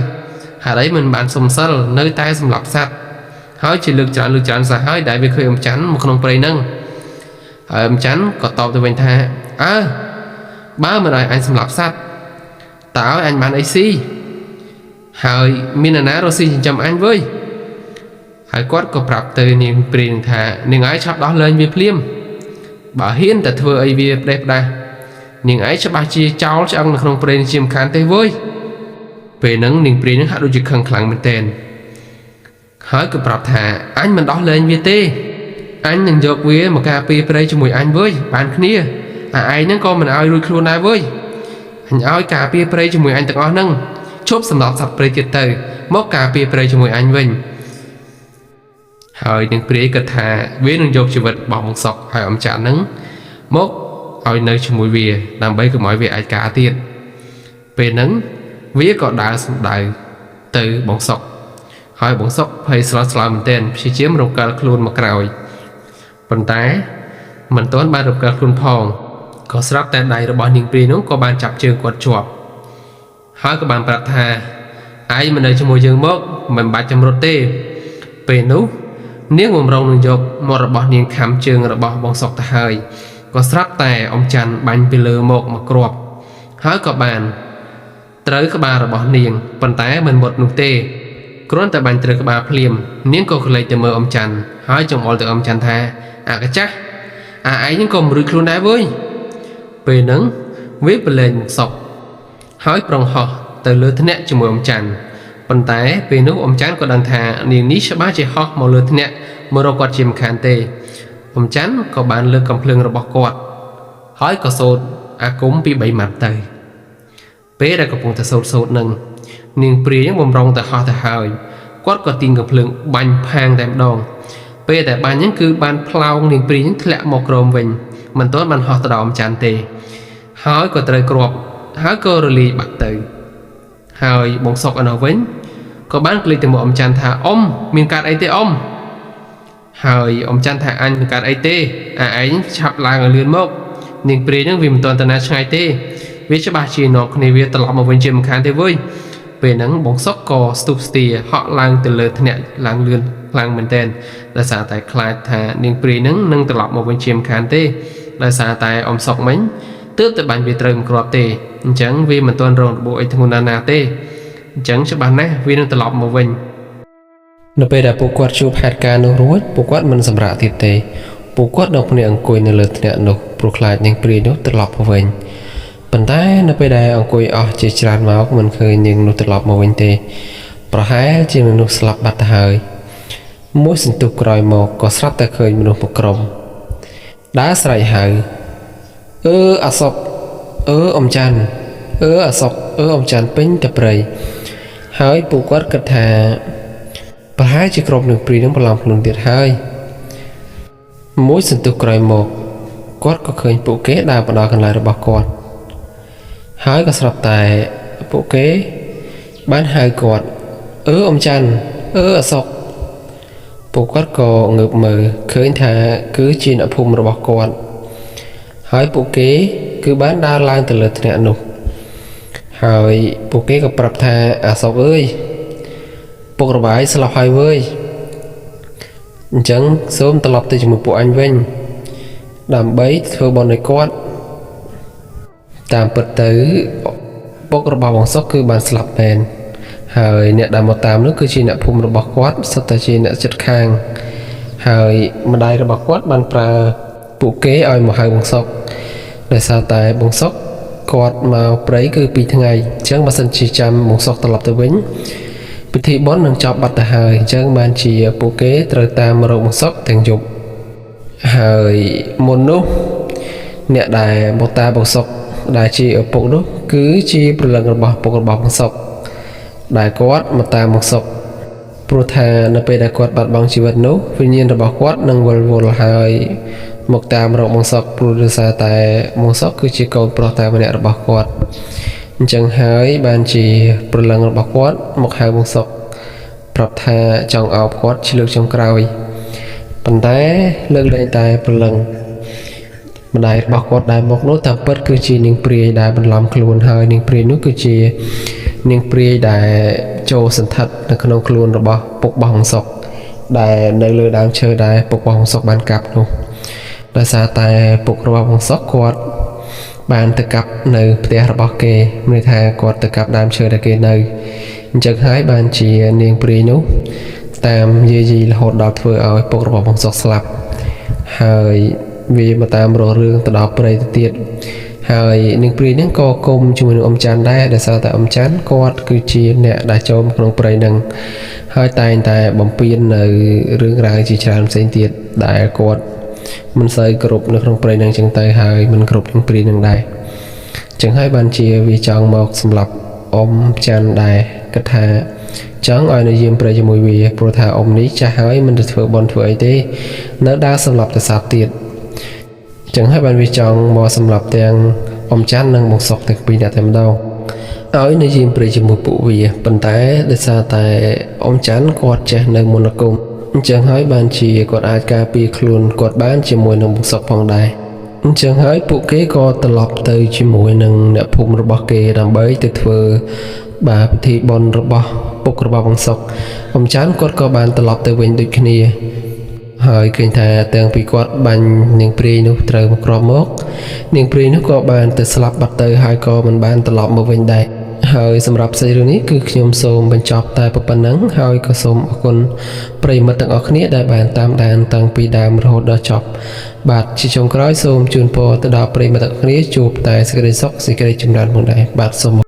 ហេតុអីមិនបានសុំសិលនៅតែសម្លាប់សត្វហើយជាលើកច្រើនសោះហើយដែលវាឃើញអ៊ំច័ន្ទមកក្នុងព្រៃហ្នឹងហើយអ៊ំច័ន្ទក៏តបទៅវិញថាអើបើមិនឲ្យអញសម្លាប់សត្វតើឲ្យអញបានអីស៊ីហើយមាននរណារកស៊ីចិញ្ចឹមអញវើយហើយគាត់ក៏ប្រាប់ទៅនាងព្រាយនឹងថានាងឯងឆាប់ដោះលែងវាភ្លាមបើហ៊ានតែធ្វើអីវាផ្ដេសផ្ដាសនាងឯងច្បាស់ជាចោលឆ្អឹងនៅក្នុងព្រៃនេះជាមិនខានទេវើយពេលហ្នឹងនាងព្រាយនឹងហាក់ដូចជាខឹងខ្លាំងមែនទែនហើយក៏ប្រាប់ថាអញមិនដោះលែងវាទេអញនឹងយកវាមកការពារព្រៃជាមួយអញវើយបានគ្នាអាឯងហ្នឹងក៏មិនឲ្យរួចខ្លួនដែរវើយអញឲ្យការពារព្រៃជាមួយអញទាំងអស់ហ្នឹងឈប់សម្លាប់សត្វព្រៃទៀតទៅមកការពារព្រៃជាមួយអញវិញហើយនាងព្រាយគិតថាវានឹងយកជីវិតរបស់បងសុកហើយអ៊ំចាក់ហ្នឹងមកឲ្យនៅជាមួយវាដើម្បីកុំឲ្យវាអាចការទៀតពេលហ្នឹងវាក៏ដើរសម្ដៅទៅបងសុក ហើយបងសុកភ័យស្លន់ស្លោមែនទែនព្យាយាមរំកិលខ្លួនមកក្រោយប៉ុន្តែមិនទាន់បានរំកិលខ្លួនផងក៏ស្រាប់តែដៃរបស់នាងព្រាយនោះក៏បានចាប់ជើងគាត់ជាប់ហើយក៏បានប្រាប់ថាឯងមកនៅជាមួយយើងមកមិនបាច់ចម្រុតទេពេលនោះនាងបំរុងនឹងយកមាត់របស់នាងខាំជើងរបស់បងសុកទៅហើយក៏ស្រាប់តែអ៊ំច័ន្ទបាញ់ពីលើមកមកគ្រាប់ហើយក៏បានត្រូវក្បាលរបស់នាងប៉ុន្តែមិនមុតនោះទេគ្រាន់តែបាញ់ត្រូវក្បាលភ្លាមនាងក៏ក្រឡេកទៅមើលអ៊ំច័ន្ទហើយចង្អុលទៅអ៊ំច័ន្ទថាអាកាចាស់អាឯងហ្នឹងក៏មិនរួចខ្លួនដែរវើយពេលហ្នឹងវាប្រឡែងមកសុកហើយប្រុងហោះទៅលើធ្នាក់ជាមួយអ៊ំច័ន្ទប៉ុន្តែពេលនោះអ៊ំច័ន្ទក៏ដឹងថានាងនេះច្បាស់ជាហោះមកលើធ្នាក់មករកគាត់ជាមិនខានទេអ៊ំច័ន្ទក៏បានលើកកំភ្លើងរបស់គាត់ហើយក៏សូត្រអាគមពី3ម៉ាត់ទៅពេលដែលកំពុងតែសូត្រនឹងនាងព្រាយបំរុងទៅហោះទៅហើយគាត់ក៏ទាញកំភ្លើងបាញ់ផាងតែម្ដងពេលដែលបាញ់ហ្នឹងគឺបានផ្លោងនាងព្រាយហ្នឹងធ្លាក់មកក្រោមវិញមិនទាន់បានហោះទៅដល់អ៊ំច័ន្ទទេហើយក៏ត្រូវគ្រាប់ហើយក៏រលាយបាត់ទៅហើយបងសុកឯនោះវិញក៏បានក្លេកទៅមកអ៊ំច័ន្ទថាអ៊ំមានកើតអីទេអ៊ំហើយអ៊ំច័ន្ទថាអញមិនកើតអីទេអាឯងឆាប់ឡើងឲ្យលឿនមកនាងព្រាយហ្នឹងវាមិនទាន់ទៅណាឆ្ងាយទេវាច្បាស់ជានាំគ្នាវាត្រឡប់មកវិញជាមិនខានទេវើយពេលហ្នឹងបងសុកក៏ស្ទុះស្ទាហក់ឡើងទៅលើធ្នាក់ឡើងលឿនខ្លាំងមែនទែនដោយសារតែខ្លាចថានាងព្រាយហ្នឹងនឹងត្រឡប់មកវិញជាមិនខានទេដោយសារតែអ៊ំសុកមិញទើបតែបាញ់វាត្រូវមិនគ្រាប់ទេអញ្ចឹងវាមិនទាន់រងរបួសអីធ្ងន់ណាស់ណាទេអញ្ចឹងច្បាស់ណាស់វានឹងត្រឡប់មកវិញនៅពេលដែលពួកគាត់ជួបហេតុការណ៍នោះរួចពួកគាត់មិនសម្រាកទៀតទេពួកគាត់ដល់គ្នាអង្គុយនៅលើធ្នាក់នោះព្រោះខ្លាចនាងព្រាយនោះត្រឡប់មកវិញប៉ុន្តែនៅពេលដែលអង្គុយអស់ជាច្រើនម៉ោងមិនឃើញនាងនោះត្រឡប់មកវិញទេប្រហែលជាមនុស្សស្លាប់បាត់ទៅហើយមួយសន្ទុះក្រោយមកក៏ស្រាប់តែឃើញមនុស្សមួយក្រុមដើរស្រែកហៅអឺអាសុកអឺអ៊ំច័ន្ទអឺអាសុកអឺអ៊ំច័ន្ទពេញតែព្រៃហើយពួកគាត់គិតថាប្រហែលជាក្រុមនឹងព្រីនឹងបន្លំខ្លួនទៀតហើយមួយសន្ទុះក្រោយមកគាត់ក៏ឃើញពួកគេដើរមកដល់កន្លែងរបស់គាត់ហើយក៏ស្រាប់តែពួកគេបានហៅគាត់អឺអ៊ំច័ន្ទអឺអាសុកពួកគាត់ក៏ងើបមើលឃើញថាគឺជាអ្នកភូមិរបស់គាត់ហើយពួកគេគឺបានដើរឡើងទៅលើធ្នាក់នោះហើយពួកគេក៏ប្រាប់ថាអាសុកអើយពុករបាយស្លាប់ហើយវើយអញ្ចឹងសូមត្រឡប់ទៅជាមួយពួកអញវិញដើម្បីធ្វើបុណ្យឲ្យគាត់តាមពិតទៅពុករបស់បងសុកគឺបានស្លាប់មែនហើយអ្នកដែលមកតាមនោះគឺជាអ្នកភូមិរបស់គាត់សុទ្ធតែជាអ្នកជិតខាងហើយម្ដាយរបស់គាត់បានប្រើពួកគេឲ្យមកហៅបងសុកដោយសារតែបងសុកគាត់មកព្រៃគឺ2ថ្ងៃអញ្ចឹងបើសិនជាចាំបងសុកត្រឡប់ទៅវិញពិធីបុណ្យនឹងចប់បាត់ទៅហើយអញ្ចឹងបានជាពួកគេត្រូវតាមរកបងសុកទាំងយប់ហើយមុននោះអ្នកដែលមកតាមបងសុកដែលជាឪពុកនោះគឺជាព្រលឹងរបស់ពុករបស់បងសុកដែលគាត់មកតាមបងសុកព្រោះថានៅពេលដែលគាត់បាត់បង់ជីវិតនោះវិញ្ញាណរបស់គាត់នឹងវិលវល់ហើយមកតាមរកបងសុកព្រោះដោយសារតែបងសុកគឺជាកូនប្រុសតែម្នាក់របស់គាត់អញ្ចឹងហើយបានជាព្រលឹងរបស់គាត់មកហៅបងសុកប្រាប់ថាចង់អោបគាត់ជាលើកចុងក្រោយប៉ុន្តែលើកលែងតែព្រលឹងម្ដាយរបស់គាត់ដែលមកនោះតាមពិតគឺជានាងព្រាយដែលបន្លំខ្លួនហើយនាងព្រាយនោះគឺជានាងព្រាយដែលចូលសន្ធិដ្ឋនៅក្នុងខ្លួនរបស់ពុករបស់ហង្សុកដែលនៅលើដើមឈើដែលពុករបស់ហង្សុកបានកាប់នោះដោយសារតែពុករបស់ហង្សុកគាត់បានទៅកាប់នៅផ្ទះរបស់គេមានន័យថាគាត់ទៅកាប់ដើមឈើដែលគេនៅអញ្ចឹងហើយបានជានាងព្រាយនោះតាមយាយីរហូតដល់ធ្វើឲ្យពុករបស់ហង្សុកស្លាប់ហើយវាមកតាមរករឿងទៅដល់ព្រៃទៅទៀតហើយនាងព្រាយហ្នឹងក៏គុំជាមួយនឹងអ៊ំច័ន្ទដែរដោយសារតែអ៊ំច័ន្ទគាត់គឺជាអ្នកដែលចូលក្នុងព្រៃហ្នឹងហើយតែងតែបំពេញនៅរឿងរ៉ាវជាច្រើនផ្សេងទៀតដែលគាត់មិនសូវគោរពនៅក្នុងព្រៃហ្នឹងចឹងទៅហើយមិនគោរពនាងព្រាយហ្នឹងដែរចឹងហើយបានជាវាចង់មកសម្លាប់អ៊ំច័ន្ទដែរគិតថាចង់ឲ្យនៅយាមព្រៃជាមួយវាព្រោះថាអ៊ំនេះចាស់ហើយមិនទៅធ្វើបុណ្យធ្វើអីទេនៅដើរសម្លាប់តែសត្វទៀតចឹងហើយបានវាចង់មកសម្លាប់ទាំងអ៊ំច័ន្ទនិងបងសុកទាំងពីរនាក់តែម្ដង ឲ្យនៅយាមព្រៃជាមួយពួកវាប៉ុន្តែដោយសារតែអ៊ំច័ន្ទគាត់ចេះនៅមន្តអាគមអញ្ចឹងហើយបានជាគាត់អាចការពារខ្លួនគាត់បានជាមួយនឹងបងសុកផងដែរអញ្ចឹងហើយពួកគេក៏ត្រឡប់ទៅជាមួយនឹងអ្នកភូមិរបស់គេដើម្បីទៅធ្វើបាទពិធីបុណ្យរបស់ពុករបស់បងសុកអ៊ំច័ន្ទគាត់ក៏បានត្រឡប់ទៅវិញដូចគ្នា ហើយឃើញថាទាំងពីគាត់បាញ់នាងព្រាយនោះត្រូវមកគ្រាប់មកនាងព្រាយនោះក៏បានទៅស្លាប់បាត់ទៅហើយក៏មិនបានត្រឡប់មកវិញដែរហើយសម្រាប់សាច់រឿងនេះគឺខ្ញុំសូមបញ្ចប់តែប៉ុណ្ណឹងហើយក៏សូមអរគុណប្រិយមិត្តទាំងអស់គ្នាដែលបានតាមដានតាំងពីដើមរហូតដល់ចប់បាទជាចុងក្រោយសូមជូនពរទៅដល់ប្រិយមិត្តទាំងអស់គ្នាជួបតែសេចក្តីសុខសេចក្តីចម្រើនផងដែរបាទសូម